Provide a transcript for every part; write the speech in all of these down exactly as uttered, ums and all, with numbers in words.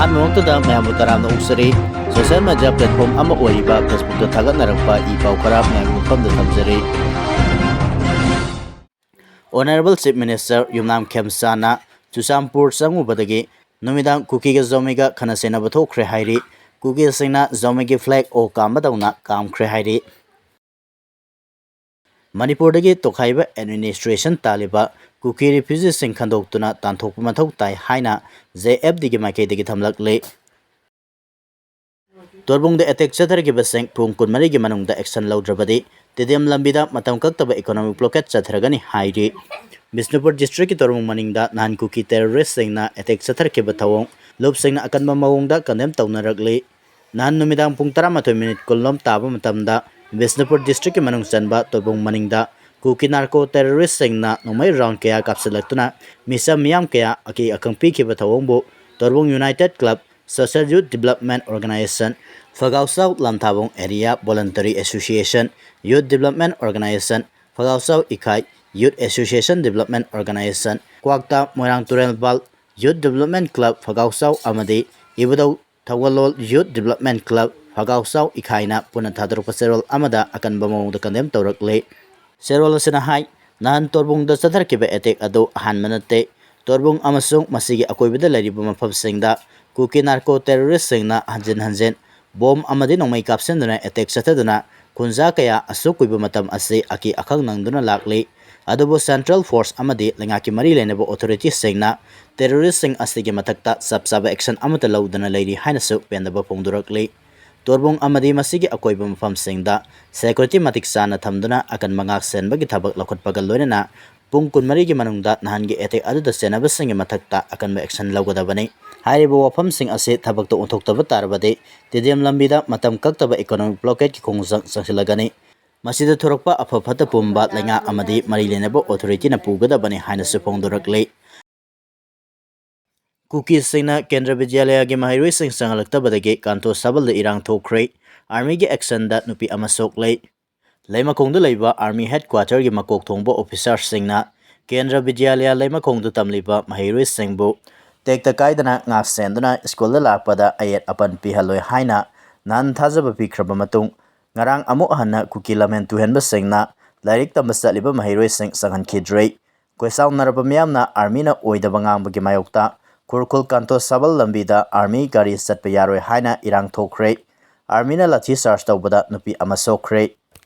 ꯑꯍꯥꯟꯕꯃꯛꯇꯗ ꯃꯌꯥꯝꯕꯨ ꯇꯔꯥꯝꯅ ꯑꯣꯛꯆꯔꯤ꯫ Social media platform ꯑꯃ ꯑꯣꯏꯔꯤꯕ Facebookꯇ ꯊꯥꯒꯠꯅꯔꯛꯄ ꯏ ꯄꯥꯎ ꯈꯔ ꯃꯌꯥꯝꯒꯤ ꯃꯐꯝꯗ ꯊꯝꯖꯔꯤ꯫ Honourable Chief Minister ꯌꯨꯝꯅꯥꯝ ꯈꯦꯝꯆꯥꯟꯅ ꯆꯨꯔꯆꯥꯟꯄꯨꯔ ꯆꯪꯉꯨꯕꯗꯒꯤ ꯅꯨꯃꯤꯗꯥꯡ ꯀꯨꯀꯤꯒ ꯖꯥꯎꯃꯤꯒ ꯈꯠꯅ ꯆꯩꯅꯕ ꯊꯣꯛꯈ꯭ꯔꯦ ꯍꯥꯏꯔꯤ꯫ ꯀꯨꯀꯤꯁꯤꯡꯅ ꯖꯥꯎꯃꯤꯒꯤ flag ꯑꯣ ꯀꯥꯝꯕꯗꯧꯅ ꯀꯥꯝꯈ꯭ꯔꯦ ꯍꯥꯏꯔꯤ꯫ ꯃꯅꯤꯄꯨꯔꯗꯒꯤ ꯇꯣꯈꯥꯏꯕ administration ꯇꯥꯜꯂꯤꯕ ꯀꯨꯀꯤ refugeeꯁꯤꯡ ꯈꯟꯗꯣꯛꯇꯨꯅ ꯇꯥꯟꯊꯣꯛꯄ ꯃꯊꯧ ꯇꯥꯏ ꯍꯥꯏꯅ JFDꯒꯤ ꯃꯥꯏꯀꯩꯗꯒꯤ ꯊꯝꯂꯛꯂꯤ꯫ ꯇꯣꯔꯕꯨꯡꯗ attack ꯆꯠꯊꯔꯛꯈꯤꯕꯁꯤꯡ ꯄꯨꯡ ꯀꯨꯟꯃꯔꯤꯒꯤ ꯃꯅꯨꯡꯗ action ꯂꯧꯗ꯭ꯔꯕꯗꯤ ꯇꯤꯗꯤꯝ ꯂꯝꯕꯤꯗ ꯃꯇꯝ ꯀꯛꯇꯕ economic blockade ꯆꯠꯊꯔꯒꯅꯤ ꯍꯥꯏꯔꯤ꯫ ꯕꯤꯁꯅꯨꯄꯨꯔ districtꯀꯤ ꯇꯣꯔꯕꯨꯡ ꯃꯅꯤꯡꯗ ꯅꯍꯥꯟ ꯀꯨꯀꯤ terroristꯁꯤꯡꯅ attack ꯆꯠꯊꯔꯛꯈꯤꯕ ꯊꯧꯑꯣꯡ ꯂꯨꯞꯁꯤꯡꯅ ꯑꯀꯟꯕ ꯃꯑꯣꯡꯗ condemn ꯇꯧꯅꯔꯛꯂꯤ꯫ ꯅꯍꯥꯟ ꯅꯨꯃꯤꯗꯥꯡ ꯄꯨꯡ ꯇꯔꯥꯃꯥꯊꯣꯏ minute ꯀꯨꯟꯂꯣꯝ ꯇꯥꯕ ꯃꯇꯝꯗ ꯕꯤꯁꯅꯨꯄꯨꯔ districtꯀꯤ ꯃꯅꯨꯡ ꯆꯟꯕ ꯇꯣꯔꯕꯨꯡ ꯃꯅꯤꯡꯗ ꯀꯨꯀꯤ narco terroristꯁꯤꯡꯅ ꯅꯣꯡꯃꯩ round ꯀꯌꯥ ꯀꯥꯞꯁꯤꯜꯂꯛꯇꯨꯅ ꯃꯤꯆꯝ ꯃꯤꯌꯥꯝ ꯀꯌꯥ ꯑꯀꯤ ꯑꯈꯪ ꯄꯤꯈꯤꯕ ꯊꯧꯑꯣꯡꯕꯨ ꯇꯣꯔꯕꯨꯡ United Club, Social Youth Development Organisation, ꯐꯒꯥꯎꯆꯥꯎ ꯂꯝꯊꯥꯕꯣꯡ Area Voluntary Association, Youth Development Organisation, ꯐꯒꯥꯎꯆꯥꯎ ꯏꯈꯥꯏ, Youth Association Development Organisation, ꯀ꯭ꯋꯥꯛꯇꯥ ꯃꯣꯏꯔꯥꯡ ꯇꯨꯔꯦꯜ ꯕꯥꯜ Youth Development Club ꯐꯒꯥꯎꯆꯥꯎ ꯑꯃꯗꯤ ꯏꯕꯨꯙꯧ ꯊꯧꯒꯜꯂꯣꯟ Youth Development Club ꯐꯒꯥꯎꯆꯥꯎ ꯏꯈꯥꯏꯅ ꯄꯨꯟꯅ ꯊꯥꯗꯣꯔꯛꯄ ꯆꯦꯔꯣꯜ ꯑꯃꯗ ꯑꯀꯟꯕ ꯃꯑꯣꯡꯗ condemn ꯇꯧꯔꯛꯂꯤ꯫ ꯆꯦꯔꯣꯜ ꯑꯁꯤꯅ ꯍꯥꯏ, ꯅꯍꯥꯟ ꯇꯣꯔꯕꯨꯡꯗ ꯆꯠꯊꯔꯛꯈꯤꯕ attack ꯑꯗꯨ ꯑꯍꯥꯟꯕ ꯅꯠꯇꯦ꯫ ꯇꯣꯔꯕꯨꯡ ꯑꯃꯁꯨꯡ ꯃꯁꯤꯒꯤ ꯑꯀꯣꯏꯕꯗ ꯂꯩꯔꯤꯕ ꯃꯐꯝꯁꯤꯡꯗ ꯀꯨꯀꯤ narco terroristꯁꯤꯡꯅ ꯍꯟꯖꯤꯟ ꯍꯟꯖꯤꯟ bomb ꯑꯃꯗꯤ ꯅꯣꯡꯃꯩ ꯀꯥꯞꯁꯤꯟꯗꯨꯅ attack ꯆꯠꯊꯗꯨꯅ ꯈꯨꯟꯖꯥ ꯀꯌꯥ ꯑꯁꯨꯛ ꯀꯨꯏꯕ ꯃꯇꯝ ꯑꯁꯤ ꯑꯀꯤ ꯑꯈꯪ ꯅꯪꯗꯨꯅ ꯂꯥꯛꯂꯤ꯫ ꯑꯗꯨꯕꯨ central force ꯑꯃꯗꯤ ꯂꯩꯉꯥꯛꯀꯤ ꯃꯔꯤ ꯂꯩꯅꯕ authorityꯁꯤꯡꯅ terroristꯁꯤꯡ ꯑꯁꯤꯒꯤ ꯃꯊꯛꯇ ꯆꯞ ꯆꯥꯕ action ꯑꯃꯠꯇ ꯂꯧꯗꯅ ꯂꯩꯔꯤ ꯍꯥꯏꯅꯁꯨ ꯄꯦꯟꯗꯕ ꯐꯣꯡꯗꯣꯔꯛꯂꯤ꯫ ꯇꯣꯔꯕꯨꯡ ꯑꯃꯗꯤ ꯃꯁꯤꯒꯤ ꯑꯀꯣꯏꯕ ꯃꯐꯝꯁꯤꯡꯗ security ꯃꯇꯤꯛ ꯆꯥꯅ ꯊꯝꯗꯨꯅ ꯑꯀꯟꯕ ꯉꯥꯛ ꯁꯦꯟꯕꯒꯤ ꯊꯕꯛ ꯂꯧꯈꯠꯄꯒ ꯂꯣꯏꯅꯅ ꯄꯨꯡ ꯀꯨꯟꯃꯔꯤꯒꯤ ꯃꯅꯨꯡꯗ ꯅꯍꯥꯟꯒꯤ attack ꯑꯗꯨꯗ ꯆꯦꯟꯅꯕꯁꯤꯡꯒꯤ ꯃꯊꯛꯇ ꯑꯀꯟꯕ action ꯂꯧꯒꯗꯕꯅꯤ꯫ ꯍꯥꯏꯔꯤꯕ ꯋꯥꯐꯝꯁꯤꯡ ꯑꯁꯤ ꯊꯕꯛꯇ ꯑꯣꯟꯊꯣꯛꯇꯕ ꯇꯥꯔꯕꯗꯤ ꯇꯤꯗꯤꯝ ꯂꯝꯕꯤꯗ ꯃꯇꯝ ꯀꯛꯇꯕ economic blockadeꯀꯤ ꯈꯣꯡꯖꯪ ꯆꯪꯁꯤꯜꯂꯒꯅꯤ꯫ ꯃꯁꯤꯗ ꯊꯣꯔꯛꯄ ꯑꯐ ꯐꯠꯇ ꯄꯨꯝꯕ ꯂꯩꯉꯥꯛ ꯑꯃꯗꯤ ꯃꯔꯤ ꯂꯩꯅꯕ authorityꯅ ꯄꯨꯒꯗꯕꯅꯤ ꯍꯥꯏꯅꯁꯨ ꯐꯣꯡꯗꯣꯔꯛꯂꯤ꯫ ꯀꯨꯀꯤꯁꯤꯡꯅ ꯀꯦꯟꯗ꯭ꯔ ꯕꯤꯗ꯭ꯌꯥꯂꯌꯒꯤ ꯃꯍꯩꯔꯣꯏꯁꯤꯡ ꯆꯪꯍꯜꯂꯛꯇꯕꯗꯒꯤ ꯀꯥꯟꯇꯣ ꯁꯥꯕꯜꯗ ꯏꯔꯥꯡ ꯊꯣꯛꯈ꯭ꯔꯦ꯫ Armyꯒꯤ actionꯗ ꯅꯨꯄꯤ ꯑꯃ ꯁꯣꯛꯂꯦ꯫ ꯂꯩꯃꯈꯣꯡꯗ ꯂꯩꯕ Army headquarterꯒꯤ ꯃꯀꯣꯛ ꯊꯣꯡꯕ officerꯁꯤꯡꯅ ꯀꯦꯟꯗ꯭ꯔ ꯕꯤꯗ꯭ꯌꯥꯂꯌ ꯂꯩꯃꯈꯣꯡꯗ ꯇꯝꯂꯤꯕ ꯃꯍꯩꯔꯣꯏꯁꯤꯡꯕꯨ ꯇꯦꯛꯇ ꯀꯥꯏꯗꯅ ꯉꯥꯛ ꯁꯦꯟꯗꯨꯅ ꯁ꯭ꯀꯨꯜꯗ ꯂꯥꯛꯄꯗ ꯑꯌꯦꯠ ꯑꯄꯟ ꯄꯤꯍꯜꯂꯣꯏ ꯍꯥꯏꯅ ꯅꯍꯥꯟ ꯊꯥꯖꯕ ꯄꯤꯈ꯭ꯔꯕ ꯃꯇꯨꯡ, ꯉꯔꯥꯡ ꯑꯃꯨꯛ ꯍꯟꯅ ꯀꯨꯀꯤ ꯂꯝꯍꯦꯟ ꯇꯨꯍꯦꯟꯕꯁꯤꯡꯅ ꯂꯥꯏꯔꯤꯛ ꯇꯝꯕ ꯆꯠꯂꯤꯕ ꯃꯍꯩꯔꯣꯏꯁꯤꯡ ꯆꯪꯍꯟꯈꯤꯗ꯭ꯔꯦ꯫ ꯀꯣꯏꯆꯥꯎꯅꯔꯕ ꯃꯤꯌꯥꯝꯅ ꯑꯥꯔꯃꯤꯅ ꯑꯣꯏꯗꯕ ꯉꯥꯡꯕꯒꯤ ꯃꯥꯌꯣꯛꯇ ꯈꯨꯔꯈꯨꯜ ꯀꯥꯟꯇꯣ ꯁꯥꯕꯜ ꯂꯝꯕꯤꯗ ꯑꯥꯔꯃꯤ ꯒꯥꯔꯤ ꯆꯠꯄ ꯌꯥꯔꯣꯏ ꯍꯥꯏꯅ ꯏꯔꯥꯡ ꯊꯣꯛꯈ꯭ꯔꯦ꯫ ꯑꯥꯔꯃꯤꯅ ꯂꯥꯊꯤ ꯆꯥꯔꯖ ꯇꯧꯕꯗ ꯅꯨꯄꯤ ꯑꯃ ꯁꯣꯛꯈ꯭ꯔꯦ꯫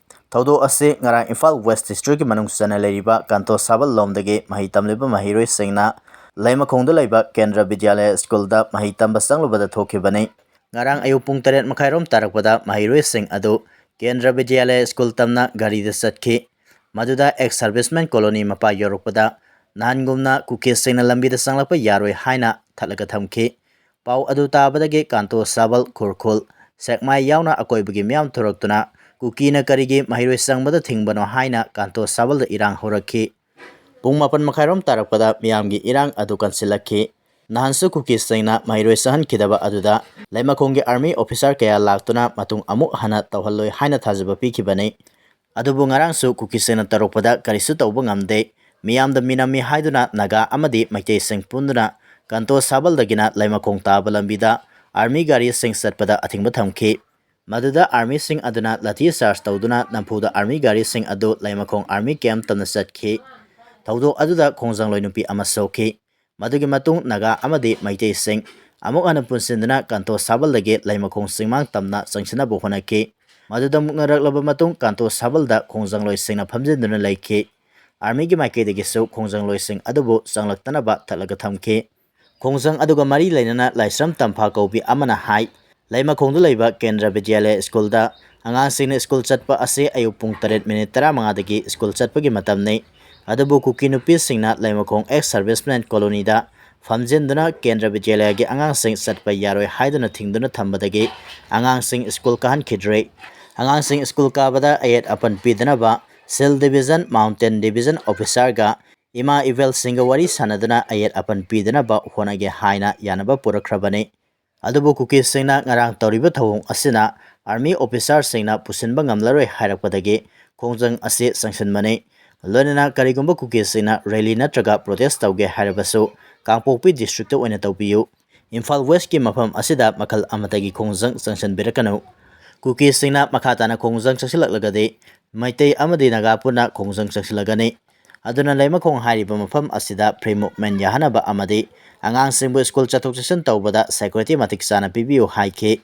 ꯊꯧꯗꯣꯛ ꯑꯁꯤ ꯉꯔꯥꯡ ꯏꯝꯐꯥꯜ ꯋꯦꯁ ꯗꯤꯁꯇ꯭ꯔꯤꯛꯀꯤ ꯃꯅꯨꯡ ꯆꯟꯅ ꯂꯩꯔꯤꯕ ꯀꯥꯟꯇꯣ ꯁꯥꯕꯜ ꯂꯣꯝꯗꯒꯤ ꯃꯍꯩ ꯇꯝꯂꯤꯕ ꯃꯍꯩꯔꯣꯏꯁꯤꯡꯅ ꯂꯩꯃꯈꯣꯡꯗ ꯂꯩꯕ ꯀꯦꯟꯗ꯭ꯔ ꯕꯤꯗ꯭ꯌꯥꯂꯌ ꯁ꯭ꯀꯨꯜꯗ ꯃꯍꯩ ꯇꯝꯕ ꯆꯪꯂꯨꯕꯗ ꯊꯣꯛꯈꯤꯕꯅꯤ꯫ ꯉꯔꯥꯡ ꯑꯌꯨꯛ ꯄꯨꯡ ꯇꯔꯦꯠ ꯃꯈꯥꯏꯔꯣꯝ ꯇꯥꯔꯛꯄꯗ ꯃꯍꯩꯔꯣꯏꯁꯤꯡ ꯑꯗꯨ ꯀꯦꯟꯗ꯭ꯔ ꯕꯤꯗ꯭ꯌꯥꯂꯌ ꯁ꯭ꯀꯨꯜ ꯇꯝꯅ ꯒꯥꯔꯤꯗ ꯆꯠꯈꯤ꯫ ꯃꯗꯨꯗ ꯑꯦꯛꯁ ꯁꯔꯚꯤꯁꯃꯦꯟ ꯀꯣꯂꯣꯅꯤ ꯃꯄꯥ ꯌꯧꯔꯛꯄꯗ ꯅꯍꯥꯟꯒꯨꯝꯅ ꯀꯨꯀꯤꯁꯤꯡꯅ ꯂꯝꯕꯤꯗ ꯆꯪꯂꯛꯄ ꯌꯥꯔꯣꯏ ꯍꯥꯏꯅ ꯊꯠꯂꯒ ꯊꯝꯈꯤ꯫ ꯄꯥꯎ ꯑꯗꯨ ꯇꯥꯕꯗꯒꯤ ꯀꯥꯟꯇꯣ ꯁꯥꯕꯜ, ꯈꯨꯔꯈꯨꯜ, ꯁꯦꯛꯃꯥꯏ ꯌꯥꯎꯅ ꯑꯀꯣꯏꯕꯒꯤ ꯃꯤꯌꯥꯝ ꯊꯣꯔꯛꯇꯨꯅ ꯀꯨꯀꯤꯅ ꯀꯔꯤꯒꯤ ꯃꯍꯩꯔꯣꯏ ꯆꯪꯕꯗ ꯊꯤꯡꯕꯅꯣ ꯍꯥꯏꯅ ꯀꯥꯟꯇꯣ ꯁꯥꯕꯜꯗ ꯏꯔꯥꯡ ꯍꯧꯔꯛꯈꯤ꯫ ꯄꯨꯡ ꯃꯥꯄꯟ ꯃꯈꯥꯏꯔꯣꯝ ꯇꯥꯔꯛꯄꯗ ꯃꯤꯌꯥꯝꯒꯤ ꯏꯔꯥꯡ ꯑꯗꯨ ꯀꯟꯁꯤꯜꯂꯛꯈꯤ꯫ ꯅꯍꯥꯟꯁꯨ ꯀꯨꯀꯤꯁꯤꯡꯅ ꯃꯍꯩꯔꯣꯏ ꯆꯪꯍꯟꯈꯤꯗꯕ ꯑꯗꯨꯗ ꯂꯩꯃꯈꯣꯡꯒꯤ ꯑꯥꯔꯃꯤ ꯑꯣꯐꯤꯁꯥꯔ ꯀꯌꯥ ꯂꯥꯛꯇꯨꯅ ꯃꯇꯨꯡ ꯑꯃꯨꯛ ꯍꯟꯅ ꯇꯧꯍꯜꯂꯣꯏ ꯍꯥꯏꯅ ꯊꯥꯖꯕ ꯄꯤꯈꯤꯕꯅꯤ꯫ ꯑꯗꯨꯕꯨ ꯉꯔꯥꯡꯁꯨ ꯀꯨꯀꯤꯁꯤꯡꯅ ꯇꯧꯔꯛꯄꯗ ꯀꯔꯤꯁꯨ ꯇꯧꯕ ꯉꯝꯗꯦ꯫ ꯃꯤꯌꯥꯝꯗ ꯃꯤꯅꯝꯃꯤ ꯍꯥꯏꯗꯨꯅ ꯅꯥꯒꯥ ꯑꯃꯗꯤ ꯃꯩꯇꯩꯁꯤꯡ ꯄꯨꯟꯗꯨꯅ ꯀꯥꯟꯇꯣ ꯁꯥꯕꯜꯗꯒꯤꯅ ꯂꯩꯃꯈꯣꯡ ꯇꯥꯕ ꯂꯝꯕꯤꯗ ꯑꯥꯔꯃꯤ ꯒꯥꯔꯤꯁꯤꯡ ꯆꯠꯄꯗ ꯑꯊꯤꯡꯕ ꯊꯝꯈꯤ꯫ ꯃꯗꯨꯗ ꯑꯥꯔꯃꯤꯁꯤꯡ ꯑꯗꯨꯅ ꯂꯥꯊꯤ ꯆꯥꯔꯖ ꯇꯧꯗꯨꯅ ꯅꯝꯐꯨꯗ ꯑꯥꯔꯃꯤ ꯒꯥꯔꯤꯁꯤꯡ ꯑꯗꯨ ꯂꯩꯃꯈꯣꯡ ꯑꯥꯔꯃꯤ ꯀꯦꯝꯞ ꯇꯝꯅ ꯆꯠꯈꯤ꯫ ꯊꯧꯗꯣꯛ ꯑꯗꯨꯗ ꯈꯣꯡꯖꯪꯂꯣꯏ ꯅꯨꯄꯤ ꯑꯃ ꯁꯣꯛꯈꯤ꯫ ꯃꯗꯨꯒꯤ ꯃꯇꯨꯡ ꯅꯥꯒꯥ ꯑꯃꯗꯤ ꯃꯩꯇꯩꯁꯤꯡ ꯑꯃꯨꯛ ꯍꯟꯅ ꯄꯨꯟꯁꯤꯟꯗꯨꯅ ꯀꯥꯟꯇꯣ ꯁꯥꯕꯜꯗꯒꯤ ꯂꯩꯃꯈꯣꯡ ꯆꯤꯡꯃꯥꯡ ꯇꯝꯅ ꯆꯪꯁꯤꯟꯅꯕ ꯍꯣꯠꯅꯈꯤ꯫ ꯃꯗꯨꯗ ꯃꯨꯛꯅꯔꯛꯂꯕ ꯃꯇꯨꯡ ꯀꯥꯟꯇꯣ ꯁꯥꯕꯜꯗ ꯈꯣꯡꯖꯪꯂꯣꯏꯁꯤꯡꯅ ꯐꯝꯖꯤꯟꯗꯨꯅ ꯂꯩꯈꯤ꯫ ꯑꯥꯔꯃꯤꯒꯤ ꯃꯥꯏꯀꯩꯗꯒꯤꯁꯨ ꯈꯣꯡꯖꯪꯂꯣꯏꯁꯤꯡ ꯑꯗꯨꯕꯨ ꯆꯪꯂꯛꯇꯅꯕ ꯊꯠꯂꯒ ꯊꯝꯈꯤ꯫ ꯈꯣꯡꯖꯪ ꯑꯗꯨꯒ ꯃꯔꯤ ꯂꯩꯅꯅ ꯂꯥꯏꯁ꯭ꯔꯝ ꯇꯝꯐꯥ ꯀꯧꯕꯤ ꯑꯃꯅ ꯍꯥꯏ, ꯂꯩꯃꯈꯣꯡꯗ ꯂꯩꯕ ꯀꯦꯟꯗ꯭ꯔ ꯕꯤꯗ꯭ꯌꯥꯂꯌ ꯁ꯭ꯀꯨꯜꯗ ꯑꯉꯥꯡꯁꯤꯡꯅ ꯁ꯭ꯀꯨꯜ ꯆꯠꯄ ꯑꯁꯤ ꯑꯌꯨꯛ ꯄꯨꯡ ꯇꯔꯦꯠ ꯃꯤꯅꯤꯠ ꯇꯔꯥꯃꯉꯥꯗꯒꯤ ꯁ꯭ꯀꯨꯜ ꯆꯠꯄꯒꯤ ꯃꯇꯝꯅꯤ꯫ ꯑꯗꯨꯕꯨ ꯀꯨꯀꯤ ꯅꯨꯄꯤꯁꯤꯡꯅ ꯂꯩꯃꯈꯣꯡ ꯑꯦꯛꯁ ꯁꯔꯚꯤꯁꯃꯦꯟ ꯀꯣꯂꯣꯅꯤꯗ ꯐꯝꯖꯤꯟꯗꯨꯅ ꯀꯦꯟꯗ꯭ꯔ ꯕꯤꯗ꯭ꯌꯥꯂꯌꯒꯤ ꯑꯉꯥꯡꯁꯤꯡ ꯆꯠꯄ ꯌꯥꯔꯣꯏ ꯍꯥꯏꯗꯨꯅ ꯊꯤꯡꯗꯨꯅ ꯊꯝꯕꯗꯒꯤ ꯑꯉꯥꯡꯁꯤꯡ ꯁ꯭ꯀꯨꯜ ꯀꯥꯍꯟꯈꯤꯗ꯭ꯔꯦ꯫ ꯑꯉꯥꯡꯁꯤꯡ ꯁ꯭ꯀꯨꯜ ꯀꯥꯕꯗ ꯑꯌꯦꯠ ꯑꯄꯟ ꯄꯤꯗꯅꯕ ꯁꯤꯜ ꯗꯤꯕꯤꯖꯟ ꯃꯥꯎꯟꯇꯦꯟ ꯗꯤꯕꯤꯖꯟ ꯑꯣꯐꯤꯁꯥꯔꯒ ꯏꯃꯥ ꯏꯕꯦꯜꯁꯤꯡꯒ ꯋꯥꯔꯤ ꯁꯥꯟꯅꯗꯨꯅ ꯑꯌꯦꯠ ꯑꯄꯟ ꯄꯤꯗꯅꯕ ꯍꯣꯠꯅꯒꯦ ꯍꯥꯏꯅ ꯌꯥꯅꯕ ꯄꯨꯔꯛꯈ꯭ꯔꯕꯅꯤ꯫ ꯑꯗꯨꯕꯨ ꯀꯨꯀꯤꯁꯤꯡꯅ ꯉꯔꯥꯡ ꯇꯧꯔꯤꯕ ꯊꯧꯑꯣꯡ ꯑꯁꯤꯅ ꯑꯥꯔꯃꯤ ꯑꯣꯐꯤꯁꯥꯔꯁꯤꯡꯅ ꯄꯨꯁꯤꯟꯕ ꯉꯝꯂꯔꯣꯏ ꯍꯥꯏꯔꯛꯄꯗꯒꯤ ꯈꯣꯡꯖꯪ ꯑꯁꯤ ꯆꯪꯁꯤꯟꯕꯅꯤ꯫ ꯂꯣꯏꯅꯅ ꯀꯔꯤꯒꯨꯝꯕ ꯀꯨꯀꯤꯁꯤꯡꯅ ꯔꯦꯂꯤ ꯅꯠꯇ꯭ꯔꯒ ꯄ꯭ꯔꯣꯇꯦꯁ ꯇꯧꯒꯦ ꯍꯥꯏꯔꯕꯁꯨ ꯀꯥꯡꯄꯣꯛꯄꯤ ꯗꯤꯁꯇ꯭ꯔꯤꯛꯇ ꯑꯣꯏꯅ ꯇꯧꯕꯤꯌꯨ꯫ ꯏꯝꯐꯥꯜ ꯋꯦꯁꯀꯤ ꯃꯐꯝ ꯑꯁꯤꯗ ꯃꯈꯜ ꯑꯃꯠꯇꯒꯤ ꯈꯣꯡꯖꯪ ꯆꯪꯁꯤꯟꯕꯤꯔꯛꯀꯅꯨ꯫ ꯀꯨꯀꯤꯁꯤꯡꯅ ꯃꯈꯥ ꯇꯥꯅ ꯈꯣꯡꯖꯪ ꯆꯪꯁꯤꯜꯂꯛꯂꯒꯗꯤ ꯃꯩꯇꯩ ꯑꯃꯗꯤ ꯅꯥꯒꯥ ꯄꯨꯟꯅ ꯈꯣꯡꯖꯪ ꯆꯪꯁꯤꯜꯂꯒꯅꯤ꯫ ꯑꯗꯨꯅ ꯂꯩꯃꯈꯣꯡ ꯍꯥꯏꯔꯤꯕ ꯃꯐꯝ ꯑꯁꯤꯗ free movement ꯌꯥꯍꯟꯅꯕ ꯑꯃꯗꯤ ꯑꯉꯥꯡꯁꯤꯡꯕꯨ ꯁ꯭ꯀꯨꯜ ꯆꯠꯊꯣꯛ ꯆꯠꯁꯤꯟ ꯇꯧꯕꯗ security ꯃꯇꯤꯛ ꯆꯥꯅ ꯄꯤꯕꯤꯌꯨ ꯍꯥꯏꯈꯤ꯫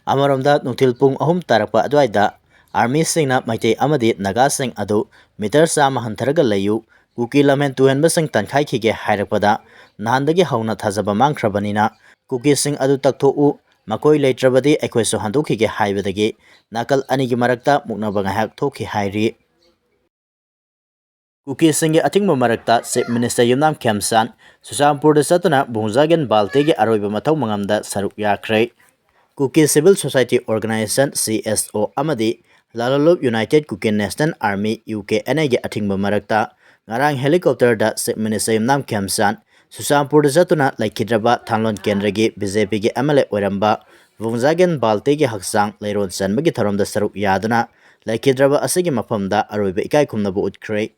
ꯑꯃꯔꯣꯝꯗ ꯅꯨꯡꯊꯤꯜ ꯄꯨꯡ ꯑꯍꯨꯝ ꯇꯥꯔꯛꯄ ꯑꯗꯨꯋꯥꯏꯗ ꯑꯥꯔꯃꯤꯁꯤꯡꯅ ꯃꯩꯇꯩ ꯑꯃꯗꯤ ꯅꯥꯒꯥꯁꯤꯡ ꯑꯗꯨ ꯃꯤꯇꯔ ꯆꯥꯝꯃ ꯍꯟꯊꯔꯒ ꯂꯩꯌꯨ, ꯀꯨꯀꯤ ꯂꯝꯍꯦꯟ ꯇꯨꯍꯦꯟꯕꯁꯤꯡ ꯇꯥꯟꯈꯥꯏꯈꯤꯒꯦ ꯍꯥꯏꯔꯛꯄꯗ ꯅꯍꯥꯟꯗꯒꯤ ꯍꯧꯅ ꯊꯥꯖꯕ ꯃꯥꯡꯈ꯭ꯔꯕꯅꯤꯅ ꯀꯨꯀꯤꯁꯤꯡ ꯑꯗꯨ ꯇꯛꯊꯣꯛꯎ, ꯃꯈꯣꯏ ꯂꯩꯇ꯭ꯔꯕꯗꯤ ꯑꯩꯈꯣꯏꯁꯨ ꯍꯟꯗꯣꯛꯈꯤꯒꯦ ꯍꯥꯏꯕꯗꯒꯤ ꯅꯥꯀꯜ ꯑꯅꯤꯒꯤ ꯃꯔꯛꯇ ꯃꯨꯛꯅꯕ ꯉꯥꯏꯍꯥꯛ ꯊꯣꯛꯈꯤ ꯍꯥꯏꯔꯤ꯫ ꯀꯨꯀꯤꯁꯤꯡꯒꯤ ꯑꯊꯤꯡꯕ ꯃꯔꯛꯇ Chief Minister ꯌꯨꯝꯅꯥꯝ ꯈꯦꯝꯆꯥꯟ ꯆꯨꯔꯆꯥꯟꯄꯨꯔꯗ ꯆꯠꯇꯨꯅ ꯚꯨꯡꯖꯥꯒꯤꯟ ꯕꯥꯜꯇꯦꯒꯤ ꯑꯔꯣꯏꯕ ꯃꯊꯧ ꯃꯉꯝꯗ ꯁꯔꯨꯛ ꯌꯥꯈ꯭ꯔꯦ꯫ ꯀꯨꯀꯤ Civil Society Organization, C S O, ꯑꯃꯗꯤ ꯂꯥꯂꯣꯂꯨꯞ United Kuki National Army, U K N A ꯒꯤ ꯑꯊꯤꯡꯕ ꯃꯔꯛꯇ ꯉꯔꯥꯡ helicopter ꯗ Chief Minister ꯌꯨꯝꯅꯥꯝ ꯈꯦꯝꯆꯥꯟ ꯆꯨꯔꯆꯥꯟꯄꯨꯔꯗ ꯆꯠꯇꯨꯅ ꯂꯩꯈꯤꯗ꯭ꯔꯕ ꯊꯥꯡꯂꯣꯟ ꯀꯦꯟꯗ꯭ꯔꯒꯤ B J P ꯒꯤ M L A ꯑꯣꯏꯔꯝꯕ ꯚꯨꯡꯖꯥꯒꯤꯟ ꯕꯥꯜꯇꯦꯒꯤ ꯍꯛꯆꯥꯡ ꯂꯩꯔꯣꯟ ꯆꯟꯕꯒꯤ ꯊꯧꯔꯝꯗ ꯁꯔꯨꯛ ꯌꯥꯗꯨꯅ ꯂꯩꯈꯤꯗ꯭ꯔꯕ ꯑꯁꯤꯒꯤ ꯃꯐꯝꯗ ꯑꯔꯣꯏꯕ ꯏꯀꯥꯏ ꯈꯨꯝꯅꯕ ꯎꯠꯈ꯭ꯔꯦ꯫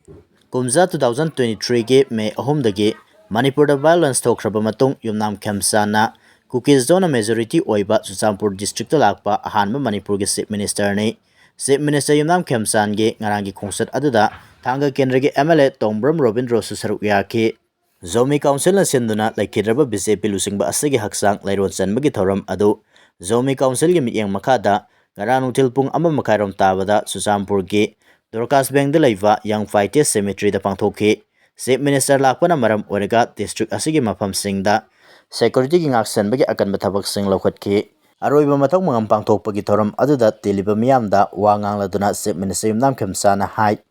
ꯀꯨꯝꯖꯥ two thousand twenty three ꯒꯤ May ꯑꯍꯨꯝꯗꯒꯤ ꯃꯅꯤꯄꯨꯔꯗ violence ꯊꯣꯛꯈ꯭ꯔꯕ ꯃꯇꯨꯡ ꯌꯨꯝꯅꯥꯝ ꯈꯦꯝꯆꯥꯟꯅ ꯀꯨꯀꯤꯁ ꯖꯣꯟꯅ majority ꯑꯣꯏꯕ ꯆꯨꯔꯆꯥꯟꯄꯨꯔ ꯗꯤꯁꯇ꯭ꯔꯤꯛꯇ ꯂꯥꯛꯄ ꯑꯍꯥꯟꯕ ꯃꯅꯤꯄꯨꯔꯒꯤ Chief Minister ꯅꯤ꯫ Chief Minister ꯌꯨꯝꯅꯥꯝ ꯈꯦꯝꯆꯥꯟꯒꯤ ꯉꯔꯥꯡꯒꯤ ꯈꯣꯡꯆꯠ ꯑꯗꯨꯗ ꯊꯥꯡꯒ ꯀꯦꯟꯗ꯭ꯔꯒꯤ M L A ꯇꯣꯡꯕ꯭ꯔꯝ ꯔꯣꯕꯤꯟꯗ꯭ꯔꯣꯁꯨ ꯁꯔꯨꯛ ꯌꯥꯈꯤ꯫ ꯖꯣꯃꯤ Council ꯅ ꯁꯤꯟꯗꯨꯅ ꯂꯩꯈꯤꯗ꯭ꯔꯕ B J P ꯂꯨꯆꯤꯡꯕ ꯑꯁꯤꯒꯤ ꯍꯛꯆꯥꯡ ꯂꯩꯔꯣꯟ ꯆꯟꯕꯒꯤ ꯊꯧꯔꯝ ꯑꯗꯨ ꯖꯣꯃꯤ Council ꯒꯤ ꯃꯤꯠꯌꯦꯡ ꯃꯈꯥꯗ ꯉꯔꯥꯡ ꯅꯨꯡꯊꯤꯜ ꯄꯨꯡ ꯑꯃ ꯃꯈꯥꯏꯔꯣꯝ ꯇꯥꯕꯗ ꯆꯨꯔꯆꯥꯟꯄꯨꯔꯒꯤ ꯗꯣꯔꯀꯥꯁ ꯕꯦꯡꯗ ꯂꯩꯕ Young Fighters Cemetery ꯗ ꯄꯥꯡꯊꯣꯛꯈꯤ꯫ Chief Minister ꯂꯥꯛꯄꯅ ꯃꯔꯝ ꯑꯣꯏꯔꯒ district ꯑꯁꯤꯒꯤ ꯃꯐꯝꯁꯤꯡꯗ security ꯒꯤ ꯉꯥꯛꯁꯦꯟꯕꯒꯤ ꯑꯀꯟꯕ ꯊꯕꯛꯁꯤꯡ ꯂꯧꯈꯠꯈꯤ꯫ ꯑꯔꯣꯏꯕ ꯃꯊꯧ ꯃꯉꯝ ꯄꯥꯡꯊꯣꯛꯄꯒꯤ ꯊꯧꯔꯝ ꯑꯗꯨꯗ ꯇꯤꯜꯂꯤꯕ ꯃꯤꯌꯥꯝꯗ ꯋꯥ ꯉꯥꯡꯂꯗꯨꯅ Chief Minister ꯌꯨꯝꯅꯥꯝ ꯈꯦꯝꯆꯥꯟꯅ ꯍꯥꯏ,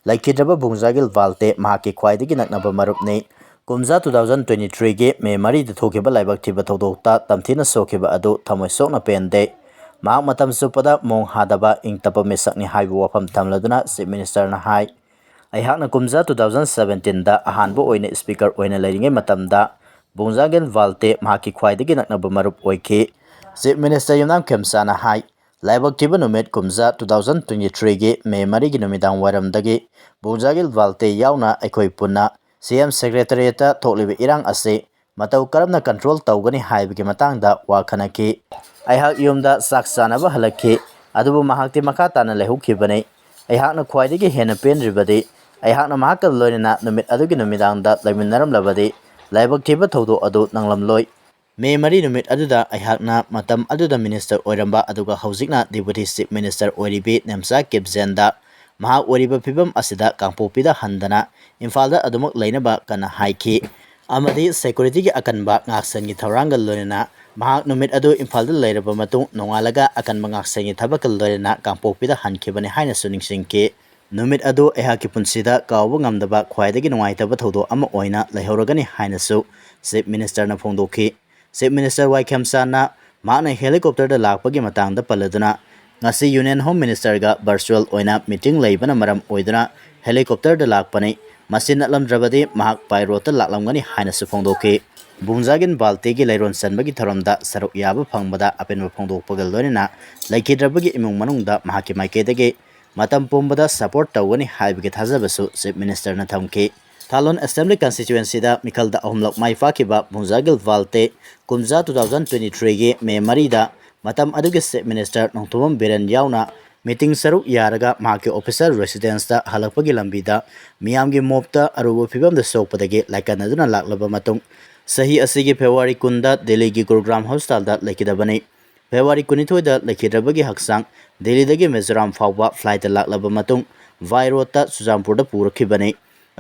ꯂꯩꯈꯤꯗ꯭ꯔꯕ ꯚꯨꯡꯖꯥꯒꯤꯜ ꯕꯥꯜꯇꯦ ꯃꯍꯥꯛꯀꯤ ꯈ꯭ꯋꯥꯏꯗꯒꯤ ꯅꯛꯅꯕ ꯃꯔꯨꯞꯅꯤ꯫ ꯀꯨꯝꯖꯥ two thousand twenty three ꯒꯤ May ꯃꯔꯤꯗ ꯊꯣꯛꯈꯤꯕ ꯂꯥꯏꯕꯛ ꯊꯤꯕ ꯊꯧꯗꯣꯛꯇ ꯇꯝꯊꯤꯅ ꯁꯣꯛꯈꯤꯕ ꯑꯗꯨ ꯊꯃꯣꯏ ꯁꯣꯛꯅ ꯄꯦꯟꯗꯦ꯫ ꯃꯍꯥꯛ ꯃꯇꯝ ꯆꯨꯞꯄꯗ ꯃꯣꯡ ꯍꯥꯗꯕ ꯏꯪ ꯇꯞꯄ ꯃꯤꯁꯛꯅꯤ ꯍꯥꯏꯕ ꯋꯥꯐꯝ ꯊꯝꯂꯗꯨꯅ Chief Minister ꯅ ꯍꯥꯏ, ꯑꯩꯍꯥꯛꯅ ꯀꯨꯝꯖꯥ two thousand seventeen ꯗ ꯑꯍꯥꯟꯕ ꯑꯣꯏꯅ Speaker ꯑꯣꯏꯅ ꯂꯩꯔꯤꯉꯩ ꯃꯇꯝꯗ ꯚꯨꯡꯖꯥꯒꯤꯜ ꯕꯥꯜꯇꯦ ꯃꯍꯥꯛꯀꯤ ꯈ꯭ꯋꯥꯏꯗꯒꯤ ꯅꯛꯅꯕ ꯃꯔꯨꯞ ꯑꯣꯏꯈꯤ꯫ Chief Minister ꯌꯨꯝꯅꯥꯝ ꯈꯦꯝꯆꯥꯟꯅ ꯍꯥꯏ, ꯂꯥꯏꯕꯛ ꯊꯤꯕ ꯅꯨꯃꯤꯠ ꯀꯨꯝꯖꯥ two thousand twenty three ꯒꯤ May ꯃꯔꯤꯒꯤ ꯅꯨꯃꯤꯗꯥꯡ ꯋꯥꯏꯔꯝꯗꯒꯤ ꯚꯨꯡꯖꯥꯒꯤꯜ ꯕꯥꯜꯇꯦ ꯌꯥꯎꯅ ꯑꯩꯈꯣꯏ ꯄꯨꯟꯅ ꯁꯤ ꯑꯦꯝ ꯁꯦꯀ꯭ꯔꯦꯇꯔꯤꯌꯦꯠꯇ ꯊꯣꯛꯂꯤꯕ ꯏꯔꯥꯡ ꯑꯁꯤ ꯃꯇꯧ ꯀꯔꯝꯅ ꯀꯟꯇ꯭ꯔꯣꯜ ꯇꯧꯒꯅꯤ ꯍꯥꯏꯕꯒꯤ ꯃꯇꯥꯡꯗ ꯋꯥ ꯈꯟꯅꯈꯤ꯫ ꯑꯩꯍꯥꯛ ꯌꯨꯝꯗ ꯆꯥꯛ ꯆꯥꯅꯕ ꯍꯜꯂꯛꯈꯤ, ꯑꯗꯨꯕꯨ ꯃꯍꯥꯛꯇꯤ ꯃꯈꯥ ꯇꯥꯅ ꯂꯩꯍꯧꯈꯤꯕꯅꯤ꯫ ꯑꯩꯍꯥꯛꯅ ꯈ꯭ꯋꯥꯏꯗꯒꯤ ꯍꯦꯟꯅ ꯄꯦꯟꯗ꯭ꯔꯤꯕꯗꯤ ꯑꯩꯍꯥꯛꯅ ꯃꯍꯥꯛꯀ ꯂꯣꯏꯅꯅ ꯅꯨꯃꯤꯠ ꯑꯗꯨꯒꯤ ꯅꯨꯃꯤꯗꯥꯡꯗ ꯂꯩꯃꯤꯟꯅꯔꯝꯂꯕꯗꯤ ꯂꯥꯏꯕꯛ ꯊꯤꯕ ꯊꯧꯗꯣꯛ ꯑꯗꯨ ꯅꯪꯂꯝꯂꯣꯏ꯫ ꯃꯦ ꯃꯔꯤ ꯅꯨꯃꯤꯠ ꯑꯗꯨꯗ ꯑꯩꯍꯥꯛꯅ ꯃꯇꯝ ꯑꯗꯨꯗ ꯃꯤꯅꯤꯁꯇꯔ ꯑꯣꯏꯔꯝꯕ ꯑꯗꯨꯒ ꯍꯧꯖꯤꯛꯅ ꯗꯤꯄꯨꯇꯤ ꯆꯤꯐ ꯃꯤꯅꯤꯁꯇꯔ ꯑꯣꯏꯔꯤꯕꯤ ꯅꯦꯝꯆꯥ ꯀꯤꯞꯖꯦꯟꯗ ꯃꯍꯥꯛ ꯑꯣꯏꯔꯤꯕ ꯐꯤꯕꯝ ꯑꯁꯤꯗ ꯀꯥꯡꯄꯣꯛꯄꯤꯗ ꯍꯟꯗꯅ ꯏꯝꯐꯥꯜꯗ ꯑꯗꯨꯃꯛ ꯂꯩꯅꯕ ꯀꯟꯅ ꯍꯥꯏꯈꯤ ꯑꯃꯗꯤ ꯁꯦꯀ꯭ꯌꯨꯔꯤꯇꯤꯒꯤ ꯑꯀꯟꯕ ꯉꯥꯛꯁꯦꯟꯒꯤ ꯊꯧꯔꯥꯡꯒ ꯂꯣꯏꯅꯅ ꯃꯍꯥꯛ ꯅꯨꯃꯤꯠ ꯑꯗꯨ ꯏꯝꯐꯥꯜꯗ ꯂꯩꯔꯕ ꯃꯇꯨꯡ ꯅꯣꯡꯉꯥꯜꯂꯒ ꯑꯀꯟꯕ ꯉꯥꯛꯁꯦꯟꯒꯤ ꯊꯕꯛꯀ ꯂꯣꯏꯅꯅ ꯀꯥꯡꯄꯣꯛꯄꯤꯗ ꯍꯟꯈꯤꯕꯅꯤ ꯍꯥꯏꯅꯁꯨ ꯅꯤꯡꯁꯤꯡꯈꯤ꯫ ꯅꯨꯃꯤꯠ ꯑꯗꯨ ꯑꯩꯍꯥꯛꯀꯤ ꯄꯨꯟꯁꯤꯗ ꯀꯥꯎꯕ ꯉꯝꯗꯕ ꯈ꯭ꯋꯥꯏꯗꯒꯤ ꯅꯨꯡꯉꯥꯏꯇꯕ ꯊꯧꯗꯣꯛ ꯑꯃ ꯑꯣꯏꯅ ꯂꯩꯍꯧꯔꯒꯅꯤ ꯍꯥꯏꯅꯁꯨ ꯆꯤꯐ ꯃꯤꯅꯤꯁꯇꯔꯅ ꯐꯣꯡꯗꯣꯛꯈꯤ꯫ ꯆꯤꯐ ꯃꯤꯅꯤꯁꯇꯔ ꯋꯥꯏ ꯈꯦꯝꯆꯥꯟꯅ ꯃꯍꯥꯛꯅ ꯍꯦꯂꯤꯀꯣꯞꯇꯔꯗ ꯂꯥꯛꯄꯒꯤ ꯃꯇꯥꯡꯗ ꯄꯜꯂꯗꯨꯅ, "ꯉꯁꯤ ꯌꯨꯅꯤꯌꯟ ꯍꯣꯝ ꯃꯤꯅꯤꯁꯇꯔꯒ ꯚꯔꯆꯨꯋꯦꯜ ꯑꯣꯏꯅ ꯃꯤꯇꯤꯡ ꯂꯩꯕꯅ ꯃꯔꯝ ꯑꯣꯏꯗꯨꯅ ꯍꯦꯂꯤꯀꯣꯞꯇꯔꯗ ꯂꯥꯛꯄꯅꯤ꯫ ꯃꯁꯤ ꯅꯠꯂꯝꯗ꯭ꯔꯕꯗꯤ ꯃꯍꯥꯛ ꯕꯥꯏ ꯔꯣꯗꯇ ꯂꯥꯛꯂꯝꯒꯅꯤ" ꯍꯥꯏꯅꯁꯨ ꯐꯣꯡꯗꯣꯛꯈꯤ꯫ ꯚꯨꯡꯖꯥꯒꯤꯟ ꯚꯥꯜꯇꯦꯒꯤ ꯂꯩꯔꯣꯟ ꯆꯟꯕꯒꯤ ꯊꯧꯔꯝꯗ ꯁꯔꯨꯛ ꯌꯥꯕ ꯐꯪꯕꯗ ꯑꯄꯦꯟꯕ ꯐꯣꯡꯗꯣꯛꯄꯒ ꯂꯣꯏꯅꯅ ꯂꯩꯈꯤꯗ꯭ꯔꯕꯒꯤ ꯏꯃꯨꯡ ꯃꯅꯨꯡꯗ ꯃꯍꯥꯛꯀꯤ ꯃꯥꯏꯀꯩꯗꯒꯤ ꯃꯇꯝ ꯄꯨꯝꯕꯗ ꯁꯄꯣꯔꯠ ꯇꯧꯒꯅꯤ ꯍꯥꯏꯕꯒꯤ ꯊꯥꯖꯕꯁꯨ ꯆꯤꯐ ꯃꯤꯅꯤꯁꯇꯔꯅ ꯊꯝꯈꯤ꯫ ꯊꯥꯂꯣꯟ ꯑꯦꯁꯦꯝꯕ꯭ꯂꯤ ꯀꯟꯁꯇꯤꯇ꯭ꯌꯨꯑꯦꯟꯁꯤꯗ ꯃꯤꯈꯜꯗ ꯑꯍꯨꯝꯂꯛ ꯃꯥꯏ ꯄꯥꯛꯈꯤꯕ ꯚꯨꯡꯖꯥꯒꯤꯜ ꯚꯥꯜꯇꯦ ꯀꯨꯝꯖꯥ two thousand twenty threeꯒꯤ ꯃꯦ ꯃꯔꯤꯗ ꯃꯇꯝ ꯑꯗꯨꯒꯤ ꯆꯤꯐ ꯃꯤꯅꯤꯁꯇꯔ ꯅꯣꯡꯊꯣꯝꯕꯝ ꯕꯤꯔꯦꯟ ꯌꯥꯎꯅ ꯃꯤꯇꯤꯡ ꯁꯔꯨꯛ ꯌꯥꯔꯒ ꯃꯍꯥꯛꯀꯤ ꯑꯣꯐꯤꯁꯤꯌꯦꯜ ꯔꯦꯁꯤꯗꯦꯟꯁꯇ ꯍꯜꯂꯛꯄꯒꯤ ꯂꯝꯕꯤꯗ ꯃꯤꯌꯥꯝꯒꯤ ꯃꯣꯞꯇ ꯑꯔꯨꯕ ꯐꯤꯕꯝꯗ ꯁꯣꯛꯄꯗꯒꯤ ꯂꯥꯏꯀꯠꯅꯗꯨꯅ ꯂꯥꯛꯂꯕ ꯃꯇꯨꯡ ꯆꯍꯤ ꯑꯁꯤꯒꯤ ꯐꯦꯕ꯭ꯔꯨꯋꯥꯔꯤ ꯀꯨꯟꯗ ꯗꯦꯜꯂꯤꯒꯤ ꯒꯨꯔꯨꯒ꯭ꯔꯥꯝ ꯍꯣꯁꯄꯤꯇꯥꯜꯗ ꯂꯩꯈꯤꯗꯕꯅꯤ꯫ ꯐꯦꯕ꯭ꯔꯨꯋꯥꯔꯤ ꯀꯨꯟꯅꯤꯊꯣꯏꯗ ꯂꯩꯈꯤꯗ꯭ꯔꯕꯒꯤ ꯍꯛꯆꯥꯡ ꯗꯦꯜꯂꯤꯗꯒꯤ ꯃꯤꯖꯣꯔꯥꯝ ꯐꯥꯎꯕ ꯐ꯭ꯂꯥꯏꯠꯇ ꯂꯥꯛꯂꯕ ꯃꯇꯨꯡ ꯚꯥꯏ ꯔꯣꯗꯇ ꯆꯨꯔꯆꯥꯟꯄꯨꯔꯗ ꯄꯨꯔꯛꯈꯤꯕꯅꯤ꯫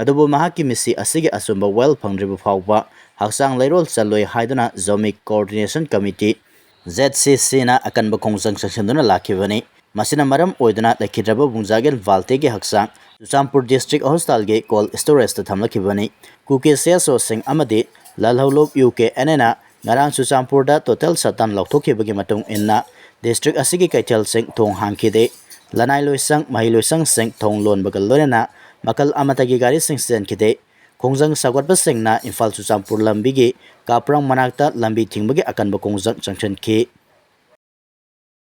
ꯑꯗꯨꯕꯨ ꯃꯍꯥꯛꯀꯤ ꯃꯤꯠꯁꯤ ꯑꯁꯤꯒꯤ ꯑꯆꯨꯝꯕ ꯋꯦꯜ ꯐꯪꯗ꯭ꯔꯤꯕ ꯐꯥꯎꯕ ꯍꯛꯆꯥꯡ ꯂꯩꯔꯣꯜ ꯆꯜꯂꯣꯏ ꯍꯥꯏꯗꯨꯅ ꯖꯣꯃꯤꯛ ꯀꯣꯑꯣꯔꯗꯤꯅꯦꯁꯟ ꯀꯃꯤꯇꯤ, ꯖꯦꯠ ꯁꯤ ꯁꯤꯅ ꯑꯀꯟꯕ ꯈꯣꯡꯖꯪ ꯆꯪꯁꯤꯟꯗꯨꯅ ꯂꯥꯛꯈꯤꯕꯅꯤ꯫ ꯃꯁꯤꯅ ꯃꯔꯝ ꯑꯣꯏꯗꯨꯅ ꯂꯩꯈꯤꯗ꯭ꯔꯕ ꯚꯨꯡꯖꯥꯒꯤꯜ ꯚꯥꯜꯇꯦꯒꯤ ꯍꯛꯆꯥꯡ ꯆꯨꯔꯆꯥꯟꯄꯨꯔ ꯗꯤꯁꯇ꯭ꯔꯤꯛ ꯍꯣꯁꯄꯤꯇꯥꯜꯒꯤ ꯀꯣꯜ ꯁ꯭ꯇꯣꯔꯦꯖꯇ ꯊꯝꯂꯛꯈꯤꯕꯅꯤ꯫ ꯀꯨꯀꯤ ꯁꯤ ꯑꯦꯁ ꯑꯣꯁꯤꯡ ꯑꯃꯗꯤ ꯂꯜꯍꯧꯂꯨꯞ ꯌꯨ ꯀꯦ ꯑꯦꯟ ꯑꯦꯅ ꯉꯔꯥꯡ ꯆꯨꯔꯆꯥꯟꯄꯨꯔꯗ ꯇꯣꯇꯦꯜ ꯁꯠꯗꯥꯎꯟ ꯂꯥꯎꯊꯣꯛꯈꯤꯕꯒꯤ ꯃꯇꯨꯡ ꯏꯟꯅ ꯗꯤꯁꯇ꯭ꯔꯤꯛ ꯑꯁꯤꯒꯤ ꯀꯩꯊꯦꯜꯁꯤꯡ ꯊꯣꯡ ꯍꯥꯡꯈꯤꯗꯦ꯫ ꯂꯅꯥꯏ ꯂꯣꯏꯁꯪ, ꯃꯍꯩ ꯂꯣꯏꯁꯪꯁꯤꯡ ꯊꯣꯡ ꯂꯣꯟꯕꯒ ꯂꯣꯏꯅꯅ ꯃꯈꯜ ꯑꯃꯠꯇꯒꯤ ꯒꯥꯔꯤꯁꯤꯡ ꯆꯦꯟꯈꯤꯗꯦ꯫ ꯈꯣꯡꯖꯪ ꯁꯧꯒꯠꯄꯁꯤꯡꯅ ꯏꯝꯐꯥꯜ ꯆꯨꯔꯆꯥꯟꯄꯨꯔ ꯂꯝꯕꯤꯒꯤ ꯀꯥꯄ꯭ꯔꯪ ꯃꯅꯥꯛꯇ ꯂꯝꯕꯤ ꯊꯤꯡꯕꯒꯤ ꯑꯀꯟꯕ ꯈꯣꯡꯖꯪ ꯆꯪꯁꯤꯟꯈꯤ꯫